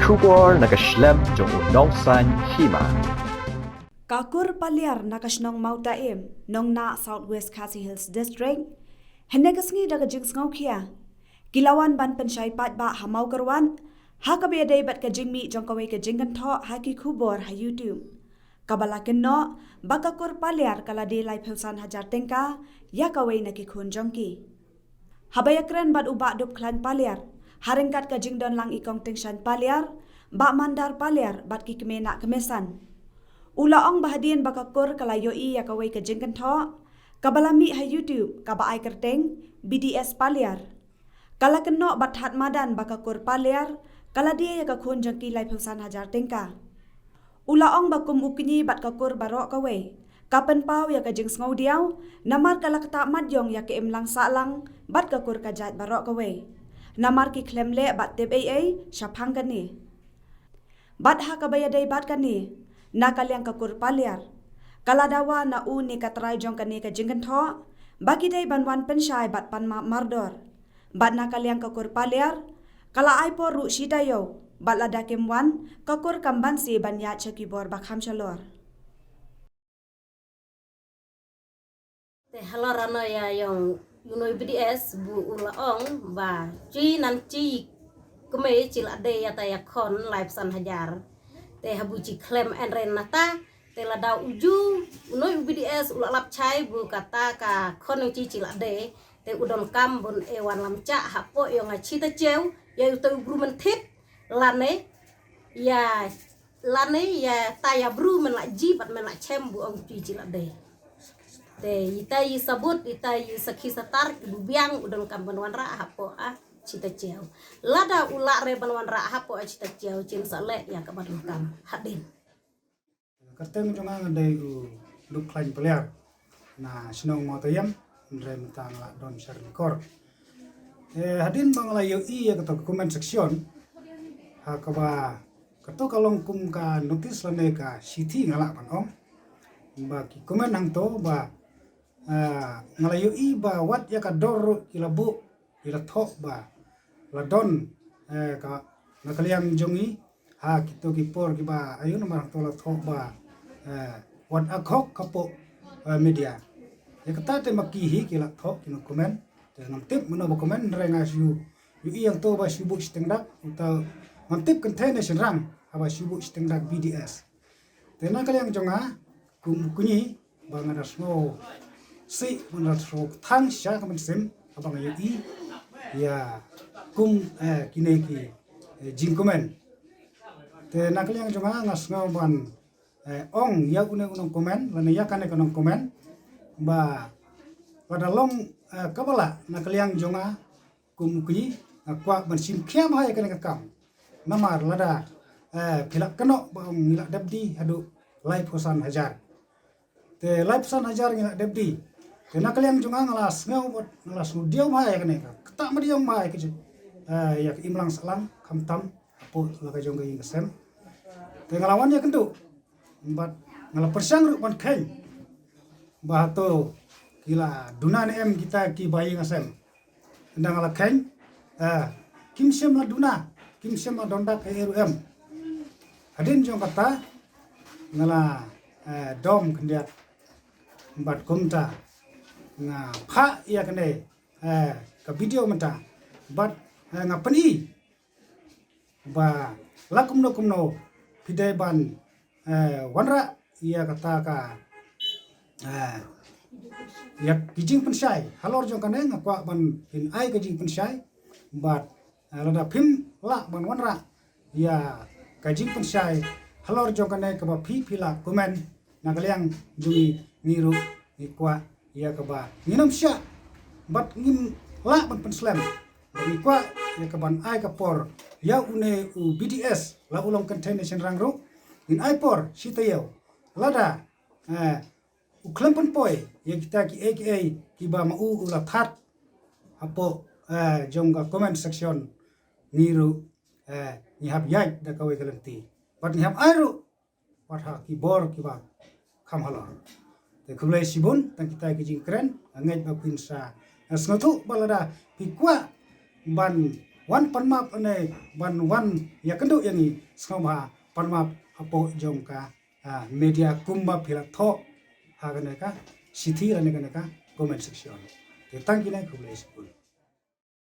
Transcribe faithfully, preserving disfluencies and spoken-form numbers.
Khubor na ka shlem jong u nongsan hima. Ka kur Paliar na ka shnong Mawtaim, Nongnah, South West Khasi Hills District, hynne ka sngi da ka jingsngewkhia ki la wan ban pynshai paidbah ha Mawkyrwat ha kaba ïadei bad ka jingmih jong kawei ka jingkynthoh ha ki khubor ha YouTube, kaba la kynnoh ba ka kur Paliar ka la die laiphew san hajar tyngka ïa kawei na ki khun jong ki. Haba ïakren bad u Bah Dupkhlaiñ Paliar ha ryngkat ka jingdon lang i Kong Tyngshaiñ Paliar, Bah Mandar Paliar bad ki kmie na kmie san, u la ong ba hadien ba ka kur ka la ïohi ïa kawei ka jingkynthoh kaba la mih ha YouTube kaba ai kyrteng B D S Paliar, ka la kynnoh bad thad madan ba ka kur Paliar ka la die ïa ka khun jong ki laiphew san hajar tyngka. U la ong ba kum u kñi bad ka kur baroh kawei ka pynpaw ïa ka jingsngewdiaw, namar ka la ktah mat ïong ïa ka imlang sahlang bad ka kur ka jait baroh kawei, namar ki khlem leh bad tip ei ei shaphang kane. Bad ha kaba ïadei bad kane, na ka liang ka kur Paliar ka la dawa na u ne ka trai jong kane ka jingkynthoh ba ki dei ban wan pynshai bad pan map mardor. Bad na ka liang ka kur Paliar ka la ai por ruh shi taïew, bad lada kim wan, ka kur kam banse ban ïaid sha ki bor ba kham shalor. Te halor ano ïa ïong u nongïoh B D S, bu u la ong ba chi nan chi kmie chi la die ïa ta ïa khun laiphew san hajar. Te habu chi khlem enrol na ta, te lada u ju u nongïoh B D S u la lap shai bu kata ka khun jong chi chi la die, te u donkam bun e wan lam chah hapoh ïong a chi ta cheu ïa u te u bru men thit, lane ïa, lane ïa ta ïa bru men la ji bad men la chem bu ong chi chi la die. Te ita i sabut, ita i sakhi satar ki bu biang u donkam ban wanrah hapoh a chi ta cheu. Lada u la re ban wanrah hapoh a chi ta cheu, chin sa leh ïa kaba donkam hadien. Kyrteng jong nga nga dei u Dupkhlaiñ Paliar na shnong Mawtaim, hynrei mynta nga la don sha Ranikor. Eh, hadien ba nga la ïohi ïa kato ka comment section, ha kaba kato ka long kum ka notice lane ka shithi nga lah ban ong, ba ki comment hangto ba, eh, nga la ïohi ba wat ïa ka dor ruh ki la buh, ki la thoh ba la don, eh, ka, na ka liang jong ngi ha kito ki por kiba ayu namar hangto la thoh ba, eh, wat ak hok hapoh, eh, media. Ïa kata te ma ki hi ki la thoh ki nongcomment. Te ngam tip mano ba comment, hynrei nga shu ïohi hangto ba shu buh shiteng dak, uta ngam tip kynthei ne shynrang haba shu buh shiteng dak B D S. Te na ka liang jong nga kum u kñi ba nga da sngewsih, ba nga da sngewthuh sha ka mynsiem haba nga ïohi ïa kum, eh, kine ki, eh, jingcomment. Te na ka liang jong nga nga sngew ban, eh, ong ïa une u nongcomment lane ïa kane ka nongcomment ba lada long, eh, kaba lah na ka liang jong nga kum u kñi, nga kwah ban shim khia bha ïa kane ka kam. Namar lada, eh, phi la kynnoh ba ong ngi la dep die haduh laiphew san hajar. Te laiphew san hajar ngi la dep die. Te na ka liang jong nga nga la sngew bad nga la sngewdiaw bha ïa kane ka, kata ma diaw bha ïa ka jing, eh, ïa ka imlang sahlang khamtam hapoh la ka jong ka ïing ka sem. Te nga la wan ïakynduh bad nga la pyrshang ruh ban kheiñ ba hato ki la duna ne em kita kiba ïing sem. Ynda nga la kheiñ, eh, kim shym la duna, kim shym la don dak ei ei ruh em. Hadien jong kata nga la, eh, dom khyndiat bad kumta nga phah ïa kane, eh, ka video mynta bad, eh, nga pyni ba la kumno kumno phi dei ban, eh, wanrah ïa kata ka, eh, ïa ki jingpynshai. Halor jong kane nga kwah ban phin ai ka jingpynshai bad, eh, lada phim lah ban wanrah ïa ka jingpynshai halor jong kane kaba phi phi la comment, na ka liang jong ngi, ngi ruh ngi kwah ïa kaba ngin ym shah bad ngim lah ban pynslem. Bad ngi kwah ïa kaban ai ka por ïa une u B D S, la u long kynthei ne shynrang ruh, ngin ai por shi taïew. Lada, eh, u khlem pynpoi ïa kita kiei kiei kiba ma u u la thad hapoh, eh, jong ka comment section, ngi ruh, eh, ngi hap ïaid da kawei ka lynti bad ngi hap ai ruh wat ha ki bor kiba kham halor. Te khublei shibun tang kita ki jingkren, nga ngeit ba phin sa, eh, sngewthuh ba lada phi kwah ban wan pan map ne ban wan ïa kynduh ïa ngi, sngewbha pan map hapoh jong ka, ah, media kumba phi la thoh ha kane ka shithi lane kane ka comment section. Te tang kine, khublei shibun.